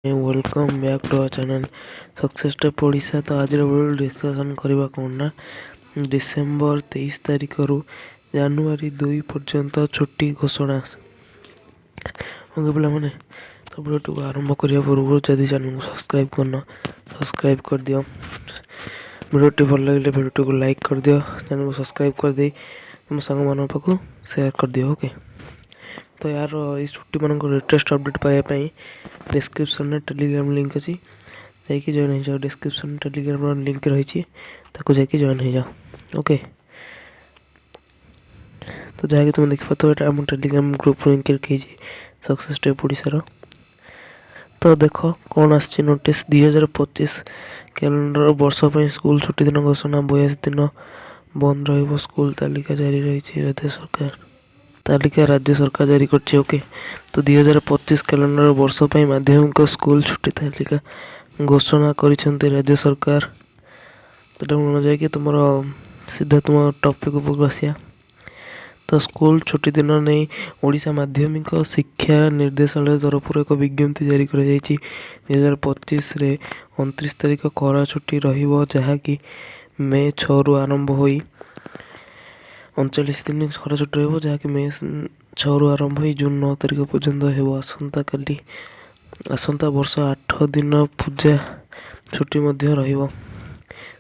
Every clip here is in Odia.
Welcome back to our channel Success Step Odisha. ତ ଆଜିର ଭିଡ଼ିଓ ଡିସ୍କସନ୍ କରିବା କ'ଣ ନା ଡିସେମ୍ବର 23 ତାରିଖରୁ ଜାନୁଆରୀ 2 ପର୍ଯ୍ୟନ୍ତ ଛୁଟି ଘୋଷଣା। ଓକେ ପିଲାମାନେ, ତ ଭିଡ଼ିଓଟିକୁ ଆରମ୍ଭ କରିବା ପୂର୍ବରୁ ଯଦି ଚ୍ୟାନେଲକୁ ସବସ୍କ୍ରାଇବ୍ କରିନ, ସବସ୍କ୍ରାଇବ୍ କରିଦିଅ। ଭିଡ଼ିଓଟି ଭଲ ଲାଗିଲେ ଭିଡ଼ିଓଟିକୁ ଲାଇକ୍ କରିଦିଅ, ଚ୍ୟାନେଲକୁ ସବସ୍କ୍ରାଇବ୍ କରିଦେଇ ତୁମ ସାଙ୍ଗମାନଙ୍କ ପାଖକୁ ସେୟାର କରିଦିଅ। ଓକେ, ତ ଏହାର ଏଇ ଛୁଟିମାନଙ୍କ ଲେଟେଷ୍ଟ ଅପଡ଼େଟ୍ ପାଇବା ପାଇଁ ଡିସ୍କ୍ରିପ୍ସନ୍ରେ ଟେଲିଗ୍ରାମ ଲିଙ୍କ୍ ଅଛି, ଯାଇକି ଜଏନ୍ ହେଇଯାଅ। ଡିସ୍କ୍ରିପ୍ସନ୍ ଟେଲିଗ୍ରାମର ଲିଙ୍କ୍ ରହିଛି, ତାକୁ ଯାଇକି ଜଏନ୍ ହେଇଯାଅ। ଓକେ, ତ ଯାହାକି ତୁମେ ଦେଖିପାରୁଥିବ, ଏଇଟା ଆମ ଟେଲିଗ୍ରାମ ଗ୍ରୁପ୍ ଲିଙ୍କ୍ ହେଇଛି ସକ୍ସେସ୍ ଷ୍ଟେପ୍ ଓଡ଼ିଶାର। ତ ଦେଖ କ'ଣ ଆସିଛି ନୋଟିସ୍। 2025 କ୍ୟାଲେଣ୍ଡର ବର୍ଷ ପାଇଁ ସ୍କୁଲ ଛୁଟି ଦିନ ଘୋଷଣା। 82 ଦିନ ବନ୍ଦ ରହିବ ସ୍କୁଲ, ତାଲିକା ଜାରି ରହିଛି ରାଜ୍ୟ ସରକାର। ତାଲିକା ରାଜ୍ୟ ସରକାର ଜାରି କରିଛି। ଓକେ, ତ 2025 କ୍ୟାଲେଣ୍ଡର ବର୍ଷ ପାଇଁ ମାଧ୍ୟମିକ ସ୍କୁଲ ଛୁଟି ତାଲିକା ଘୋଷଣା କରିଛନ୍ତି ରାଜ୍ୟ ସରକାର। ତ ନ ଯାଇକି ତୁମର ସିଧା ତୁମ ଟପିକ୍ ଉପରକୁ ଆସିବା। ତ ସ୍କୁଲ ଛୁଟି ଦିନ ନେଇ ଓଡ଼ିଶା ମାଧ୍ୟମିକ ଶିକ୍ଷା ନିର୍ଦ୍ଦେଶାଳୟ ତରଫରୁ ଏକ ବିଜ୍ଞପ୍ତି ଜାରି କରାଯାଇଛି। 2025ରେ 29 ତାରିଖ ଖରା ଛୁଟି ରହିବ, ଯାହାକି ମେ 6ରୁ ଆରମ୍ଭ ହୋଇ 39 ଦିନ ଖରା ଛୁଟି ରହିବ, ଯାହାକି ମେ 6ରୁ ଆରମ୍ଭ ହୋଇ ଜୁନ୍ 9 ତାରିଖ ପର୍ଯ୍ୟନ୍ତ ହେବ। ଆସନ୍ତାକାଲି ଆସନ୍ତା ବର୍ଷ 8 ଦିନ ପୂଜା ଛୁଟି ମଧ୍ୟ ରହିବ,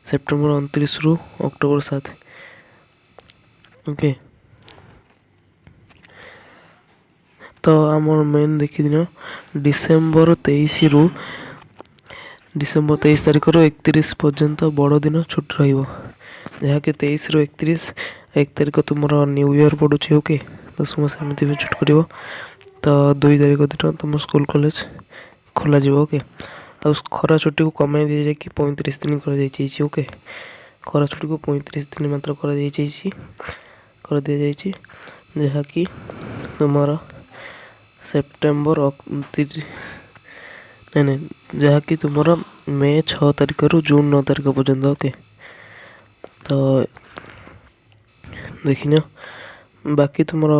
ସେପ୍ଟେମ୍ବର 29ରୁ ଅକ୍ଟୋବର 7। ଓକେ, ତ ଆମର ମେନ୍ ଦେଖିଦିଅ, ଡିସେମ୍ବର 23ରୁ, ଡିସେମ୍ବର 23 ତାରିଖରୁ 31 ପର୍ଯ୍ୟନ୍ତ ବଡ଼ଦିନ ଛୁଟି ରହିବ, ଯାହାକି 23ରୁ 31। 1 ତାରିଖ ତୁମର ନ୍ୟୁ ଇୟର୍ ପଡ଼ୁଛି। ଓକେ, ତ ସମସ୍ତେ ଏମିତି ବି ଛୁଟି କରିବ। ତ 2 ତାରିଖ ଦିନ ତୁମ ସ୍କୁଲ କଲେଜ ଖୋଲାଯିବ। ଓକେ, ଆଉ ଖରା ଛୁଟିକୁ କମାଇ ଦିଆଯାଇକି 35 ଦିନ କରାଯାଇଛି। ଓକେ, ଖରା ଛୁଟିକୁ 35 ଦିନ ମାତ୍ର କରିଦିଆଯାଇଛି, ଯାହାକି ତୁମର ସେପ୍ଟେମ୍ବର 29, ନାଇଁ ନାଇଁ, ଯାହାକି ତୁମର ମେ 6 ତାରିଖରୁ ଜୁନ୍ 9 ତାରିଖ ପର୍ଯ୍ୟନ୍ତ। ଓକେ, ତ ଦେଖିନିଅ, ବାକି ତୁମର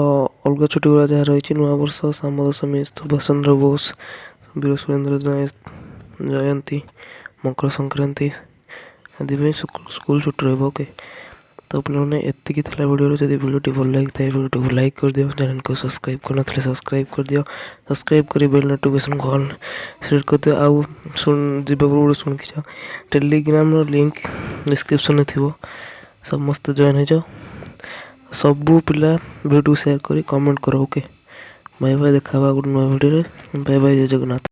ଅଲଗା ଛୁଟି ଗୁଡ଼ା ଯାହା ରହିଛି, ନୂଆବର୍ଷ, ଶାମଦଶମୀ, ସୁଭାଷ ଚନ୍ଦ୍ର ବୋଷ, ବୀର ସୁରେନ୍ଦ୍ର ଜୟନ୍ତୀ, ମକର ସଂକ୍ରାନ୍ତି ଆଦି ପାଇଁ ସ୍କୁଲ ଛୁଟି ରହିବ। ଓକେ, ତ ପିଲାମାନେ, ଏତିକି ଥିଲା ଭିଡ଼ିଓରେ। ଯଦି ଭିଡ଼ିଓଟି ଭଲ ଲାଗିଥାଏ, ଭିଡ଼ିଓଟିକୁ ଲାଇକ୍ କରିଦିଅ। ଚ୍ୟାନେଲକୁ ସବସ୍କ୍ରାଇବ୍ କରିନଥିଲେ ସବସ୍କ୍ରାଇବ୍ କରିଦିଅ। ସବସ୍କ୍ରାଇବ୍ କରି ବେଲ୍ ନୋଟିଫିକେସନ୍ ଅଲ୍ ସେଟ୍ କରିଦିଅ। ଆଉ ଯିବା ପୂର୍ବରୁ ଶୁଣିକି ଯାଅ, ଟେଲିଗ୍ରାମର ଲିଙ୍କ୍ ଡିସ୍କ୍ରିପ୍ସନ୍ରେ ଥିବ, ସମସ୍ତେ ଜଏନ୍ ହେଇଯାଅ। ସବୁ ପିଲା ଭିଡ଼ିଓ ସେୟାର କରି କମେଣ୍ଟ କର। ଓକେ, ବାଏ ବାଏ, ଦେଖା ହେବା ଗୋଟେ ନୂଆ ଭିଡ଼ିଓରେ। ବାଏ ବାଏ, ଜୟ ଜଗନ୍ନାଥ।